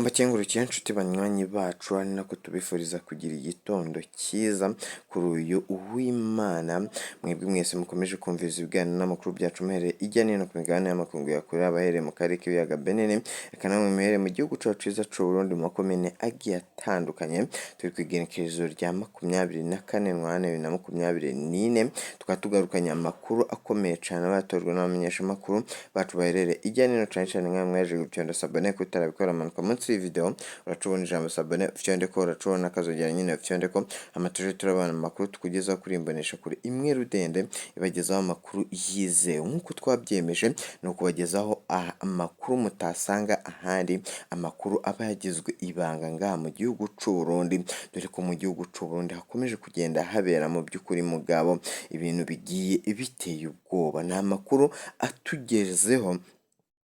Mbakengurukire nshuti banywanyi bacu, ari nako tubifuriza kugira igitondo cyiza kuri uyu w'Imana. Mwebwe mwese mukomeje kumviriza ibiganiro n'amakuru byacu muhereye ijya n'ino ku migabane y'amakungu ya kure, abahereye mu karere k'ibiyaga Binini, reka namwe muhereye mu gihugu cacu ciza c'Uburundi mu makomine agiye atandukanye. Turi kw'igenekerezo rya 24 Ntwarante 2024, tukaba tugarukanye amakuru akomeye cane aba yatojwe n'abamenyeshamakuru bacu baherereye ijya n'ino, cane cane nkamwe mwaje gufyonda s'abonner. Kutarabikora, manuka munsi y'iyi video, uracubona ijambo s'abonner, ufyondeko, uracubona akazogera nyine, ufyondeko, hama tuje turabana amakuru tukugezaho kuri imbonesha kure imwe rudende ibagezaho amakuru yizewe. Nk'uko twabyemeje, ni ukubagezaho amakuru mutasanga ahandi, amakuru aba yagizwe ibanga ngaha mu gihugu c'u Burundi, dore ko mu gihugu c'u Burundi hakomeje kugenda habera mu by'ukuri mugabo ibintu bigiye biteye ubwoba. Ni amakuru atugezeho,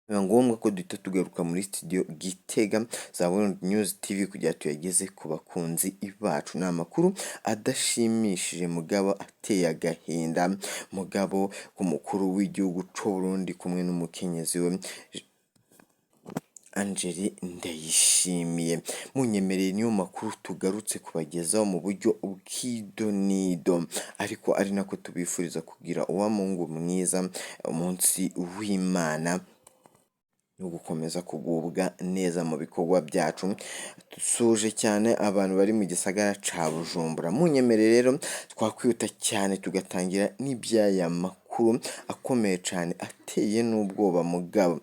biba ngombwa ko duhita tugaruka muri studio Gitega za World News TV kugira tuyageze ku bakunzi bacu. Ni amakuru adashimishije mugabo ateye agahinda, mugabo ku mukuru w'igihugu c'u Burundi kumwe n'umukenyezi we Angeli Ndayishimiye. Munyemereye, niyo makuru tugarutse kubagezaho mu buryo bw'idonido, ariko ari nako tubifuriza kugira uwamungu mwiza, umunsi w'Imana, no gukomeza kugubwa neza mu bikorwa byacu. Dusuje cyane abantu bari mu gisagara ca Bujumbura. Munyemereye rero twakwihuta cyane tugatangira n'iby'aya makuru akomeye cyane ateye n'ubwoba, mugabo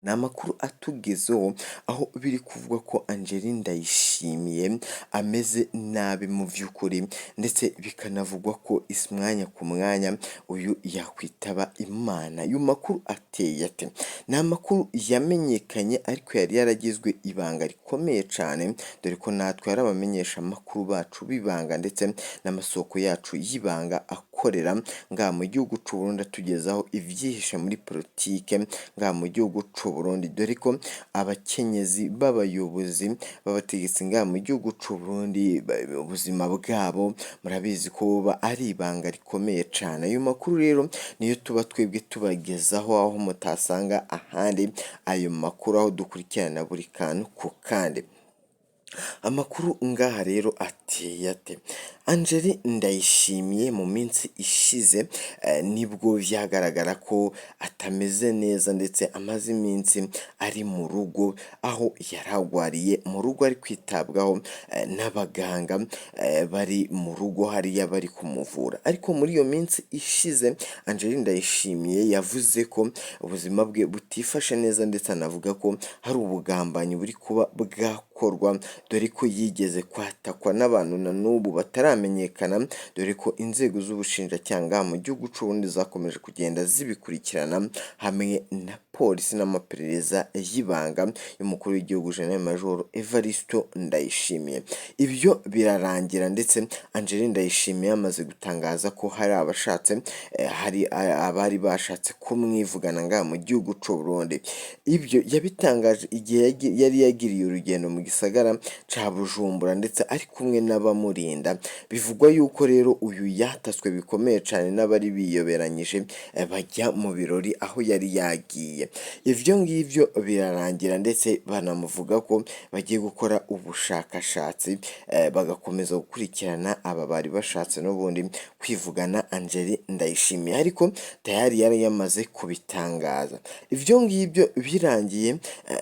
ni amakuru atugezeho aho biri kuvugwa ko Angeline Ndayishimiye ameze nabi mu by'ukuri, ndetse bikanavugwa ko umwanya ku mwanya uyu yakwitaba Imana. Ayo makuru ateye ate? Ni amakuru yamenyekanye ariko yari yaragizwe ibanga rikomeye cyane, dore ko natwe ari abamenyesha amakuru bacu b'ibanga ndetse n'amasoko yacu y'ibanga akorera ngaha mu gihugu c'u Burundi atugezaho ivyihishe muri politike ngaha mu gihugu c'u Burundi, dore ko abakenyezi b'abayobozi b'abategetsi ngaha mu gihugu c'u Burundi ubuzima bwabo murabizi ko buba ari ibanga rikomeye cane. Ayo makuru rero niyo tuba twebwe tubagezaho aho mutasanga ahandi, ayo makuru aho dukurikirana buri kantu ku kandi. Amakuru ngaha rero ateye ate? Angeli Ndayishimiye mu minsi ishize nibwo vyagaragara ko atameze neza, ndetse amaze iminsi ari mu rugo aho yaragwariye mu rugo, ari kwitabwaho n'abaganga bari mu rugo hariya bari kumuvura. Ariko muri iyo minsi ishize Angeli Ndayishimiye yavuze ko ubuzima bwe butifashe neza, ndetse anavuga ko hari ubugambanyi buri kuba bwakorwa, dore ko yigeze kwatakwa n'abantu na n'ubu bataramenyekana, dore ko inzego z'ubushinjacyaha mu gihugu c'u Burundi zakomeje kugenda zibikurikirana hamwe na polisi n'amaperereza y'ibanga y'umukuru w'igihugu General Major Evaristo Ndayishimiye. Ibyo birarangira, ndetse Angeline Ndayishimiye yamaze gutangaza ko hari abashatse hari abari bashatse kumwivugana ngaha mu gihugu c'u Burundi. Ibyo yabitangaje igihe yari yagiriye urugendo mu gisagara ca Bujumbura, ndetse ari kumwe n'abamurinda. Bivugwa yuko rero uyu yataswe bikomeye cane n'abari biyoberanyije bajya mu birori aho yari yagiye. Ivyo ngivyo birarangira, ndetse banamuvuga ko bagiye gukora ubushakashatsi bagakomeza gukurikirana aba bari bashatse n'ubundi kwivugana Angeli Ndayishimiye, ariko tayari yari yamaze kubitangaza. Ivyo ngivyo birangiye,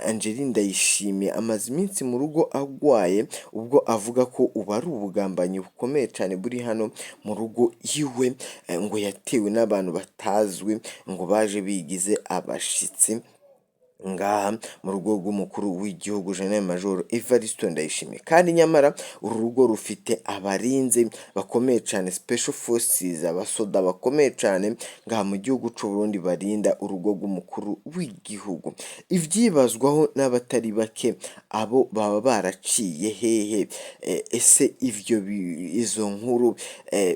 Angeli Ndayishimiye amaze iminsi mu rugo agwaye, ubwo avuga ko ubu ari ubugambanyi bukomeye cane buri hano mu rugo iwe, ngo yatewe n'abantu batazwi, ngo baje bigize abashitsi ngaha mu rugo rw'umukuru w'igihugu General Major Evaristo Ndayishimiye, kandi nyamara uru rugo rufite abarinzi bakomeye cane, special forces, abasoda bakomeye cane ngaha mu gihugu c'u Burundi barinda urugo rw'umukuru w'igihugu. Ivyibazwaho n'abatari bake, abo baba baraciye hehe? Ese ivyo izo nkuru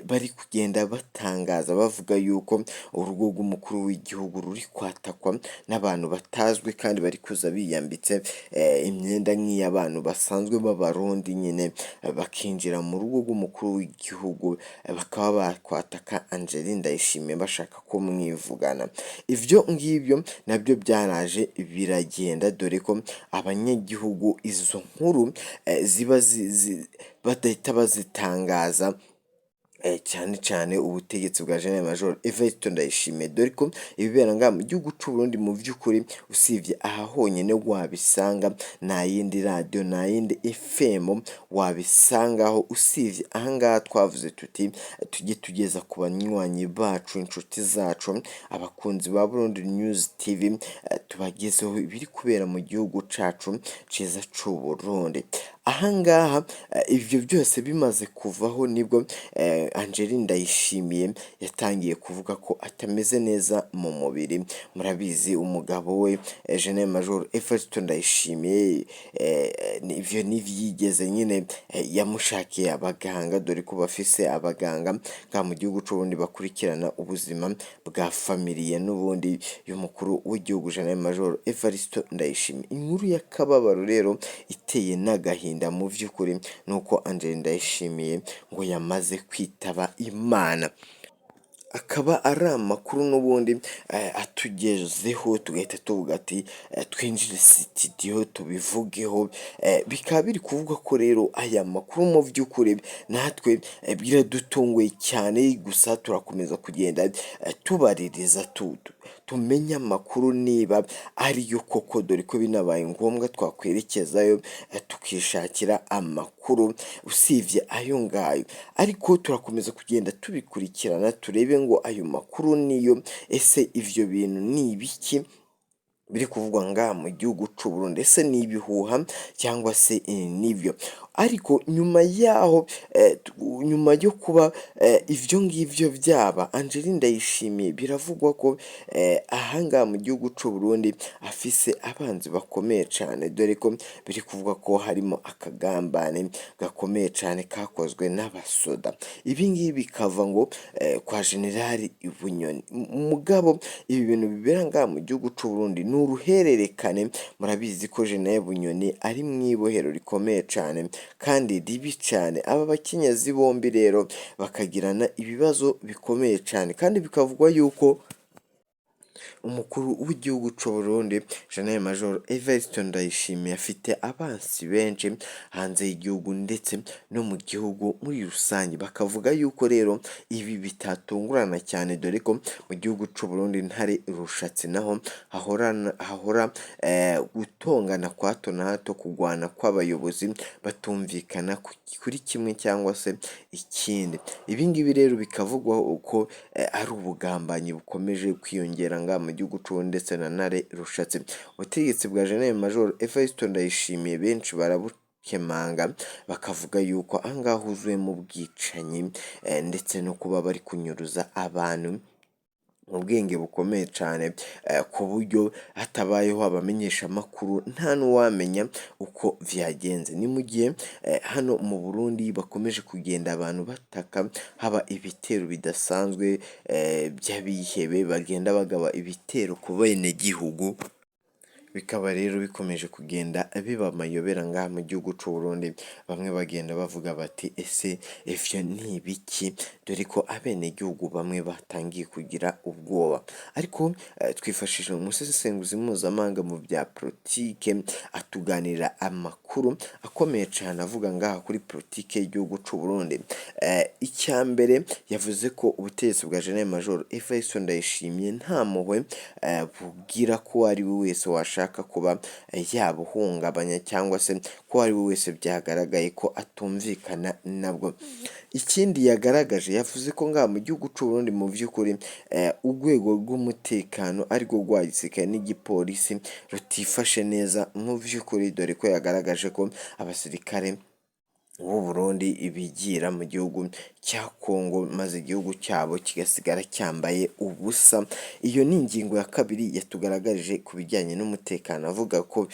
bari kugenda batangaza bavuga yuko urugo rw'umukuru w'igihugu ruri kwatakwa n'abantu batazwi kandi bari kuza biyambitse imyenda nk'iy'abantu basanzwe b'Abarundi nyine, bakinjira mu rugo rw'umukuru w'igihugu, bakaba bakwataka Angeline Ndayishimiye bashaka kumwivugana. Ivyo ngivyo nabyo byaraje biragenda, dore ko abanyagihugu izo nkuru ziba badahita bazitangaza, cyane cyane ubutegetsi bwa General Major Evariste Ndayishimiye, dore ko ibibera ngaha mu gihugu c'u Burundi mu vy'ukuri usivye aha honyene wabisanga, nta yindi radiyo, nta yindi FM wabisangaho usivye aha ngaha. Twavuze tuti tujye tugeza ku banywanyi bacu, inshuti zacu, abakunzi ba Burundi News TV, tubagezeho ibiri kubera mu gihugu cacu ciza c'u Burundi. Aha ngaha ivyo byose bimaze kuvaho, nibwo Angeline Ndayishimiye yatangiye kuvuga ko atameze neza mu mubiri. Murabizi, umugabo we General Major Evariste Ndayishimiye, ivyo ntivyigeze nyine, yamushakiye abaganga, dore ko bafise abaganga ngaha mu gihugu c'u Burundi bakurikirana ubuzima bwa famille n'ubundi y'umukuru w'igihugu General Major Evariste Ndayishimiye. Inkuru y'akababaro rero iteye n'agahinda mu vy'ukuri nuko Angeline Ndayishimiye ngo yamaze kwitaba Imana, akaba ari amakuru n'ubundi atugezeho, tugahita tuvuga ati twinjire sitidiyo tubivugeho. Bikaba biri kuvugwa ko rero aya makuru mu by'ukuri natwe biradutunguye cyane, gusa turakomeza kugenda tubaririza tumenye amakuru niba ariyo koko, dore ko binabaye ngombwa twakwerekezayo tukishakira amakuru usibye ayo ngayo. Ariko turakomeza kugenda tubikurikirana, turebe ngo ayo makuru niyo. Ese ivyo bintu ni ibiki biri kuvugwa ngaha mu gihugu c'u Burundi? Ese ni ibihuha cyangwa se nibyo? Ariko nyuma yaho, nyuma yo kuba ivyo ngivyo byaba, Angeline Ndayishimiye biravugwa ko ahangaha mu gihugu c'u Burundi afise abanzi bakomeye cane, dore ko biri kuvugwa ko harimo akagambane gakomeye cane kakozwe n'abasoda. Ibi ngibi bikava ngo kwa Generali Bunyoni. Mugabo ibi bintu bibera ngaha mu gihugu c'u Burundi ni uruhererekane. Murabizi ko Generali Bunyoni ari mw'ibohero rikomeye cane kandi ribi cane. Aba bakenyezi bombi rero bakagirana ibibazo bikomeye cane, kandi bikavugwa yuko umukuru w'igihugu c'u Burundi General Major Evariste Ndayishimiye afite abansi benshi hanze y'igihugu ndetse no mu gihugu muri rusange. Bakavuga yuko rero ibi bitatungurana cyane, dore ko mu gihugu c'u Burundi Ntare Rushatsi naho hahora gutongana kwa hato na hato, kugwana kw'abayobozi batumvikana kuri kimwe cyangwa se ikindi. Ibi ngibi rero bikavugwa ko ari ubugambanyi bukomeje kwiyongera ngaha mu gihugu c'u Burundi ndetse na Ntare Rushatsi. Ubutegetsi bwa General Major Evariste Ndayishimiye benshi barabukemanga, bakavuga yuko aha ngaha huzuyemo ubwicanyi ndetse no kuba bari kunyuruza abantu mu bwenge bukomeye cyane, ku buryo hatabayeho abamenyeshamakuru nta n'uwamenya uko vyagenze. Ni mu gihe hano mu Burundi bakomeje kugenda abantu bataka haba ibitero bidasanzwe by'abihebe bagenda bagaba ibitero ku benegihugu, bikaba rero bikomeje kugenda biba amayobera ngaha mu gihugu c'u Burundi. Bamwe bagenda bavuga bati: "Ese ivyo ni ibiki?" Dore ko abenegihugu bamwe batangiye kugira ubwoba. Ariko twifashishije umusesenguzi mpuzamahanga mu bya politike, atuganirira amakuru akomeye cane avuga ngaha kuri politike y'igihugu c'u Burundi. Icya mbere, yavuze ko ubutegetsi bwa General Major Evariste Ndayishimiye nta mpuhwe bugira ko uwo ari we wese washaka kuba yabuhungabanya, cyangwa se ko uwo ari we wese byagaragaye ko atumvikana nabwo. Ikindi yagaragaje, yavuze ko ngaha mu gihugu c'u Burundi mu vy'ukuri urwego rw'umutekano, arirwo rwa gisirikare n'igipolisi, rutifashe neza mu vy'ukuri, dore ko yagaragaje ko abasirikare b'u Burundi bigira mu gihugu cya Kongo, maze igihugu cyabo kigasigara cyambaye ubusa. Iyo ni ingingo ya kabiri yatugaragarije ku bijyanye n'umutekano, avuga ko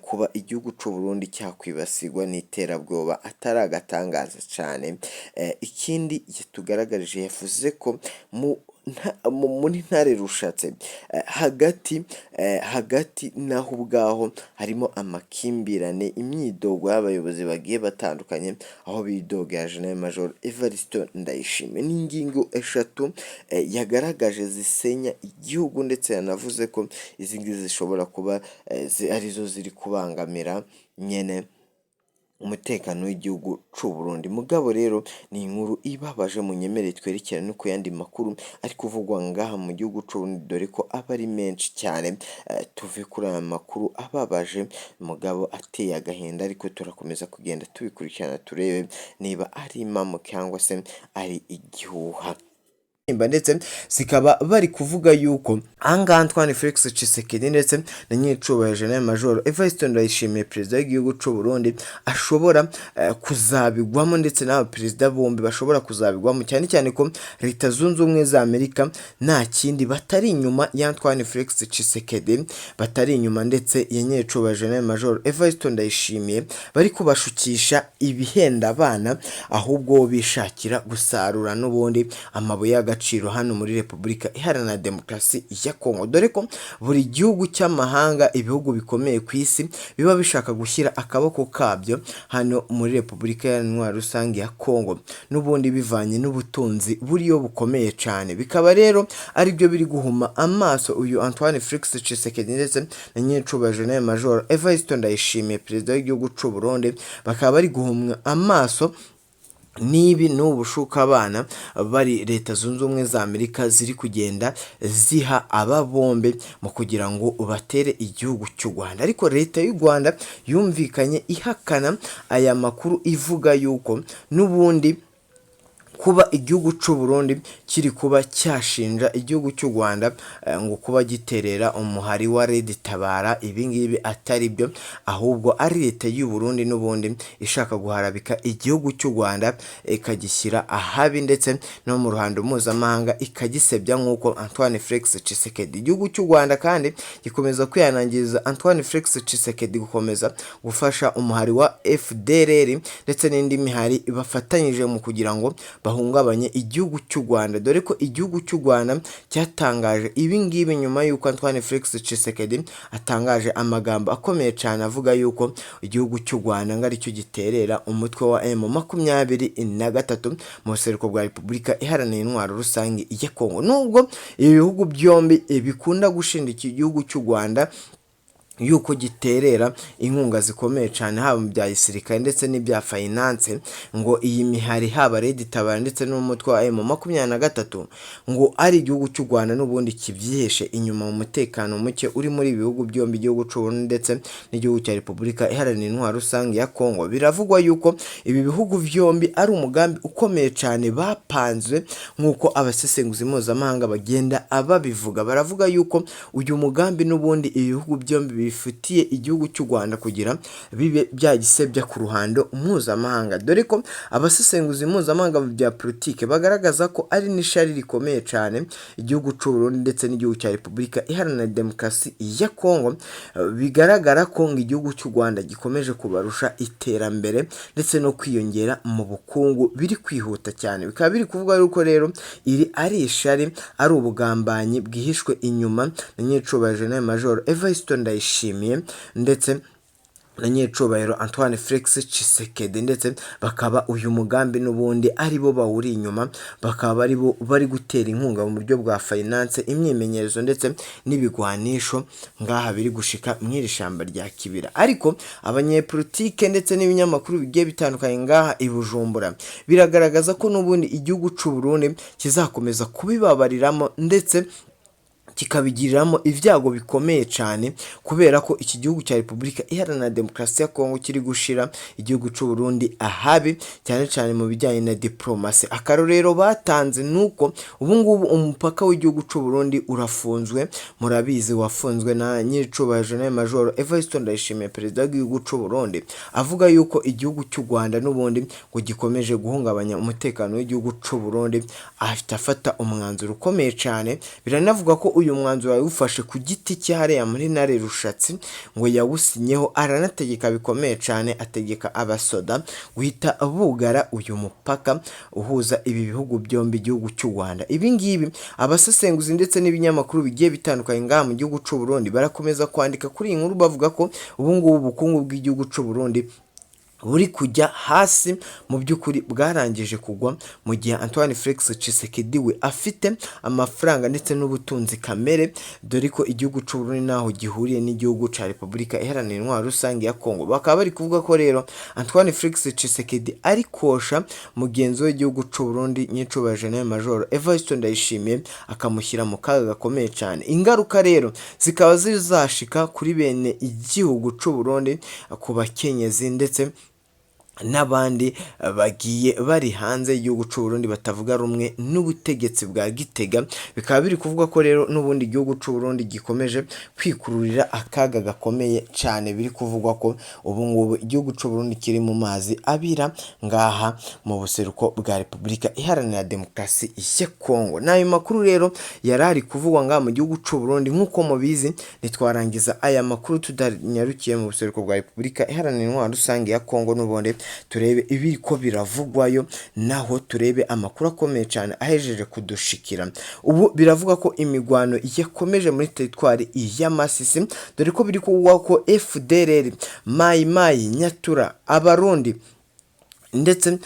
kuba igihugu c'u Burundi cyakwibasirwa n'iterabwoba atari agatangaza cane. Ikindi yatugaragarije, yavuze ko mu muri Ntare Rushatse hagati hagati naho ubwaho harimo amakimbirane, imyidogo y'abayobozi bagiye batandukanye, aho bidogera General Major Evariste Ndayishimiye. Ni ingingo eshatu yagaragaje zisenya igihugu, ndetse yanavuze ko izi ngizi zishobora kuba arizo ziri kubangamira nyene umutekano w'igihugu c'u Burundi. Mugabo rero ni inkuru ibabaje. Munyemerere twerekera no ku yandi makuru ari kuvugwa ngaha mu gihugu c'u Burundi, dore ko aba ari menshi cyane. Tuve kuri aya makuru ababaje mugabo ateye agahinda, ariko turakomeza kugenda tubikurikirana turebe niba ari impamo cyangwa se ari igihuha. Ndetse zikaba bari kuvuga yuko ahangaha Antoine Felix Tshisekedi ndetse na nyiricubahiro General Major Evariste Ndayishimiye, perezida w'igihugu c'u Burundi, ashobora kuzabigwamo, ndetse n'aba perezida bombi bashobora kuzabigwamo, cyane cyane ko Leta Zunze Ubumwe za Amerika nta kindi batari inyuma ya Antoine Felix Tshisekedi, batari inyuma ndetse ya nyiricubahiro General Major Evariste Ndayishimiye. Bari kubashukisha ibihenda abana, ahubwo bishakira gusarura n'ubundi amabuye y'agaciro hano muri Repubulika Iharanira Demokarasi ya Kongo, dore ko buri gihugu cy'amahanga, ibihugu bikomeye ku isi, biba bishaka gushyira akaboko kabyo hano muri Repubulika Iharanira Rusange ya Kongo, n'ubundi bivanye n'ubutunzi buriyo bukomeye cyane. Bikaba rero aribyo biri guhuma amaso uyu Antoine Felix Tshisekedi ndetse na nyiricubahiro General Major Evariste Ndayishimiye, perezida w'igihugu c'u Burundi. Bakaba bari guhumwa amaso nibi n'ubu abana bari Leta Zunze Ubumwe za Amerika ziri kugenda ziha aba bombi mu kugira ngo batere igihugu cy'u Rwanda. Ariko Leta y'u Rwanda yumvikanye ihakana aya makuru, ivuga yuko n'ubundi kuba igihugu cy'u Burundi kiri kuba cyashinja igihugu cy'u Rwanda ngo kuba giterera umuhari wa Red Tabara, ibi ngibi atari byo, ahubwo ari Leta y'u Burundi n'ubundi ishaka guharabika igihugu cy'u Rwanda, ikagishyira ahabi, ndetse no mu ruhando mpuzamahanga ikagisebya, nk'uko Antoine Felix Tshisekedi. Igihugu cy'u Rwanda kandi gikomeza kwihanangiriza Antoine Felix Tshisekedi gukomeza gufasha umuhari wa FDLR ndetse n'indi mihari bafatanyije mu kugira ngo bahungabanye igihugu cy'u Rwanda, dore ko igihugu cy'u Rwanda cyatangaje ibi ngibi nyuma y'uko Antoine Felix Tshisekedi atangaje amagambo akomeye cyane avuga yuko igihugu cy'u Rwanda ngo aricyo giterera umutwe wa M23 mu buseruko bwa Repubulika Iharanira Intwaro Rusange ya Kongo. Nubwo ibi bihugu byombi bikunda gushinja iki gihugu cy'u Rwanda yuko giterera inkunga zikomeye cyane, haba mu bya gisirikare ndetse n'ibya finance, ngo iyi mihari, haba Red Tabara ndetse n'umutwe wa M23, ngo ari igihugu cy'u Rwanda n'ubundi kibyihishe inyuma mu mutekano muke uri muri ibi bihugu byombi, igihugu cy'u Burundi ndetse n'igihugu cya Repubulika Iharanira Intwaro Rusange ya Kongo. Biravugwa yuko ibi bihugu byombi ari umugambi ukomeye cyane bapanze, nk'uko abasesenguzi mpuzamahanga bagenda babivuga. Baravuga yuko uyu mugambi n'ubundi ibi bihugu byombi bifitiye igihugu cy'u Rwanda kugira bibe byagisebya ku ruhando mpuzamahanga, dore ko abasesenguzi mpuzamahanga mu bya politike bagaragaza ko ari n'ishari rikomeye cyane igihugu cy'u Burundi ndetse n'igihugu cya Repubulika Iharanira Demokarasi ya Kongo. Bigaragara ko ngo igihugu cy'u Rwanda gikomeje kubarusha iterambere ndetse no kwiyongera mu bukungu biri kwihuta cyane. Bikaba biri kuvuga yuko rero iri ari ishari, ari ubugambanyi bwihishwe inyuma na nyiricubahiro General Major Evariste Ndayishimiye ndetse na nyiricubahiro Antoine Felix Tshisekedi, ndetse bakaba uyu mugambi n'ubundi ari bo bawuri inyuma, bakaba ari bo bari gutera inkunga mu buryo bwa finance, imyimenyerezo ndetse n'ibigwanisho ngaha biri gushika mw'iri shamba rya Kibira. Ariko abanyepolitike ndetse n'ibinyamakuru bigiye bitandukanye ngaha i Bujumbura biragaragaza ko n'ubundi igihugu c'u Burundi kizakomeza kubibabariramo ndetse kikabigiriramo ibyago bikomeye cyane, kubera ko iki gihugu cya Repubulika Iharanira Demokarasi ya Kongo kiri gushira igihugu cy'u Burundi ahabi, cyane cyane mu bijyanye na diplomasi. Akarorero batanze nuko ubu ngubu umupaka w'igihugu cy'u Burundi urafunzwe. Murabizi, wafunzwe na nyiricubahiro General Major Evariste Ndayishimiye, perezida w'igihugu cy'u Burundi, avuga yuko igihugu cy'u Rwanda n'ubundi ngo gikomeje guhungabanya umutekano w'igihugu cy'u Burundi, ahita afata umwanzuro ukomeye cyane. Biranavuga ko uyu Uyu mwanzuro yawufashe ku giti cye hariya muri Ntare Rushatsi, ngo yawusinyeho, aranategeka bikomeye cyane, ategeka abasoda guhita bugara uyu mupaka uhuza ibi bihugu byombi, igihugu cy'u Rwanda. Ibi ngibi abasesenguzi ndetse n'ibinyamakuru bigiye bitandukanye ngaha mu gihugu cy'u Burundi barakomeza kwandika kuri iyi nkuru, bavuga ko ubu ngubu ubukungu bw'igihugu cy'u Burundi buri kujya hasi, mu by'ukuri bwarangije kugwa, mu gihe Antoine Felix Tshisekedi we afite amafaranga ndetse n'ubutunzi kamere, dore ko igihugu cy'u Burundi naho gihuriye n'igihugu cya Repubulika Iharanira Intwaro Rusange ya Kongo. Bakaba bari kuvuga ko rero Antoine Felix Tshisekedi ari kosha mugenzi w'igihugu cy'u Burundi, nyicubahiro General Major Evariste Ndayishimiye, akamushyira mu kaga gakomeye cyane. Ingaruka rero zikaba zizashika kuri bene igihugu cy'u Burundi, ku bakenyezi ndetse n'abandi bagiye bari hanze y'igihugu cy'u Burundi batavuga rumwe n'ubutegetsi bwa Gitega. Bikaba biri kuvuga ko rero n'ubundi igihugu cy'u Burundi gikomeje kwikururira akaga gakomeye cyane. Biri kuvugwa ko ubu ngubu igihugu cy'u Burundi kiri mu mazi abira ngaha mu buseruko bwa Repubulika Iharanira Demokarasi ya Kongo. N'ayo makuru rero yari ari kuvugwa ngaha mu gihugu cy'u Burundi. Nk'uko mubizi, ntitwarangiza aya makuru tudanyarukiye mu buseruko bwa Repubulika Iharanira Intwaro Rusange ya Kongo, n'ubundi turebe ibiriko biravugwayo, naho turebe amakuru akomeye cyane ahejeje kudushikira. Ubu biravuga ko imigwano yakomeje muri teritwari ya Masisi, dore ko biri kuvugwa ko FDLR, Mayi Mayi Nyatura, Abarundi ndetse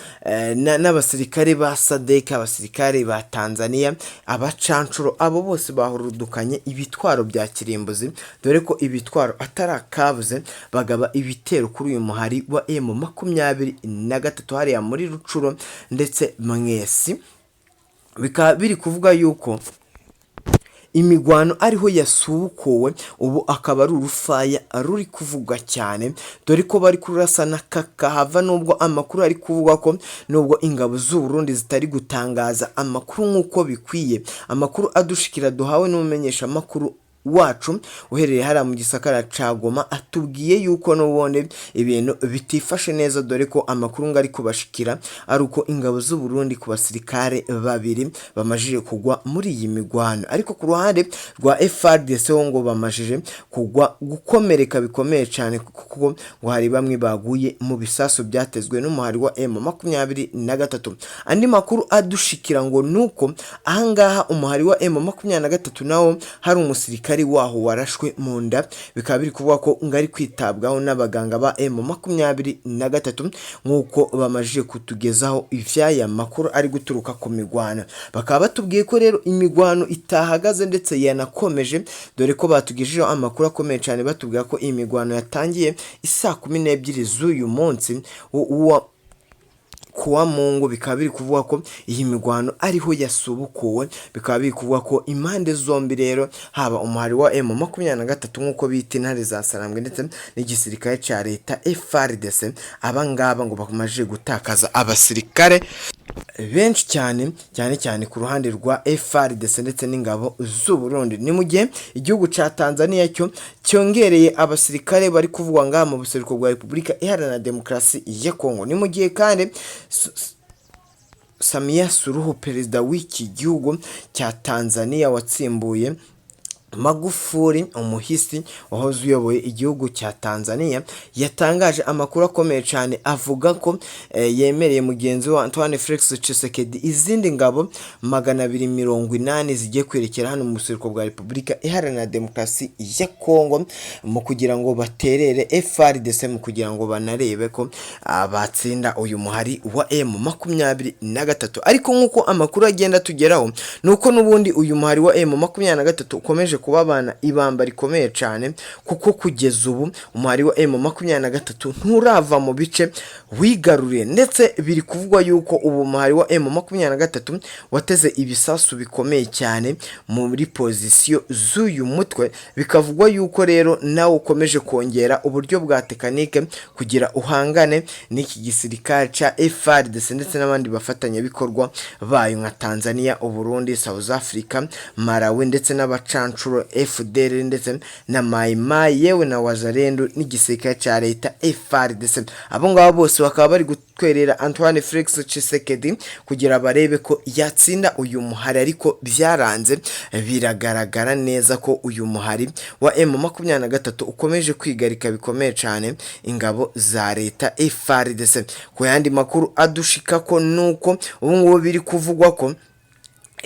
n'abasirikare ba SADC, abasirikare ba Tanzania, abacancuro, abo bose bahurudukanye ibitwaro bya kirimbuzi, dore ko ibitwaro atari akabuze, bagaba ibitero kuri uyu muhari wa M23 hariya muri Rucuro ndetse Mwesi. Bikaba biri kuvuga yuko imigwano ariho yasubukuwe, ubu akaba ari urufaya ruri kuvugwa cyane, dore ko bari kurasana kakahava, nubwo amakuru ari kuvuga ko nubwo ingabo z'u Burundi zitari gutangaza amakuru nk'uko bikwiye. Amakuru adushikira duhawe n'umumenyesha amakuru wacu uherereye hariya mu gisakara ca Goma atubwiye yuko n'ubundi ibintu bitifashe neza, dore ko amakuru ngo ari kubashikira ari uko ingabo z'u Burundi ku basirikare babiri bamajije kugwa muri iyi migwano, ariko ku ruhande rwa FARDC ho ngo bamajije kugwa, gukomereka bikomeye cyane, kuko ngo hari bamwe baguye mu bisasu byatezwe n'umuhari wa M23. Andi makuru adushikira ngo nuko ahangaha umuhari wa M23 nawo hari umusirikare waho warashwe mu nda, bikaba biri kuvuga ko ngo ari kwitabwaho n'abaganga ba M23, nk'uko bamajije kutugezaho ivy'aya makuru ari guturuka ku migwano. Bakaba batubwiye ko rero imigwano itahagaze ndetse yanakomeje, dore ko batugejejeho amakuru akomeye cyane, batubwira ko iyi migwano yatangiye isaa 12 z'uyu munsi wa kuwa Mungu. Bikaba biri kuvuga ko iyi migwano ariho yasubukuwe. Bikaba biri kuvuga ko impande zombi rero, haba umuhari wa M23 nk'uko bita intare za Sarambwe, ndetse n'igisirikare cya leta FARDC, aba ngaba ngo bamaze gutakaza abasirikare benshi cyane, cyane cyane ku ruhande rwa FARDC ndetse n'ingabo z'u Burundi. Ni mu gihe igihugu cya Tanzania cyo cyongereye abasirikare bari kuvugwa ngaha mu buseruko bwa Repubulika Iharanira Demokarasi ya Kongo. Ni mu gihe kandi Samia Suluhu, perezida w'iki gihugu cya Tanzania watsimbuye Magufuli, umuhisi wahoze uyoboye igihugu cya Tanzania, yatangaje amakuru akomeye cyane, avuga ko yemereye mugenzi we Antoine Felix Tshisekedi izindi ngabo 280 zigiye kwerekera hano mu buseruko bwa Repubulika Iharanira Demokarasi ya Kongo, mu kugira ngo baterere FARDC, mu kugira ngo banarebe ko batsinda uyu muhari wa M23. Ariko nk'uko amakuru agenda atugeraho, ni uko n'ubundi uyu muhari wa M23 ukomeje kubabana ibamba rikomeye cyane, kuko kugeza ubu umuhari wa M23 nturava mu bice wigaruriye, ndetse biri kuvugwa yuko ubu umuhari wa M23 wateze ibisasu bikomeye cyane muri pozisiyo z'uyu mutwe. Bikavugwa yuko rero nawe ukomeje kongera uburyo bwa tekanike kugira uhangane n'iki gisirikare cya FARDC ndetse n'abandi bafatanyabikorwa bayo nka Tanzania, Uburundi, South Africa, Malawi ndetse n'abacancuro. Canshuro, FDLR ndetse na Mai Mai, yewe na Wazalendo n'igisirikare cya leta FARDC. Abo ngabo bose bakaba bari gutwerera Antoine Felix Tshisekedi kugira barebe ko yatsinda uyu muhari, ariko byaranze. Biragaragara neza ko uyu muhari wa M23 ukomeje kwigarika bikomeye cyane ingabo za leta FARDC. Ku yandi makuru adushika ko nuko ubu ngubu biri kuvugwa ko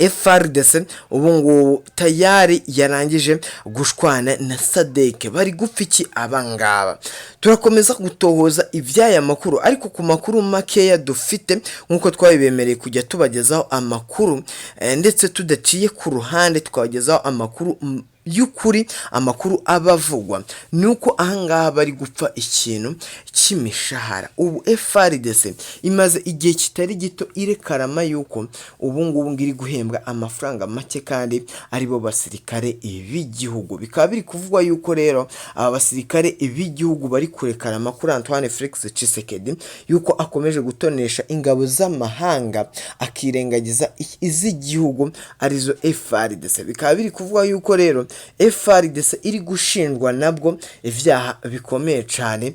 FARDC ubu ngubu tayari yarangije gushwana na SADC. Bari gupfa iki abangaba? Turakomeza gutohoza iby'aya makuru, ariko ku makuru makeya dufite, nk'uko twabibemereye kujya tubagezaho amakuru ndetse tudaciye ku ruhande, tukabagezaho amakuru y'ukuri, amakuru aba avugwa ni uko ahangaha bari gupfa ikintu cy'imishahara. Ubu FARDC imaze igihe kitari gito irekarama yuko ubu ngubu ngo iri guhembwa amafaranga make kandi aribo basirikare b'igihugu. Bikaba biri kuvugwa yuko rero aba basirikare b'igihugu bari kurekarama kuri Antoine Felix Tshisekedi yuko akomeje gutonesha ingabo z'amahanga akirengagiza iz'igihugu, arizo FARDC. Bikaba biri kuvugwa yuko rero FARDC iri gushinjwa nabwo ibyaha bikomeye cyane.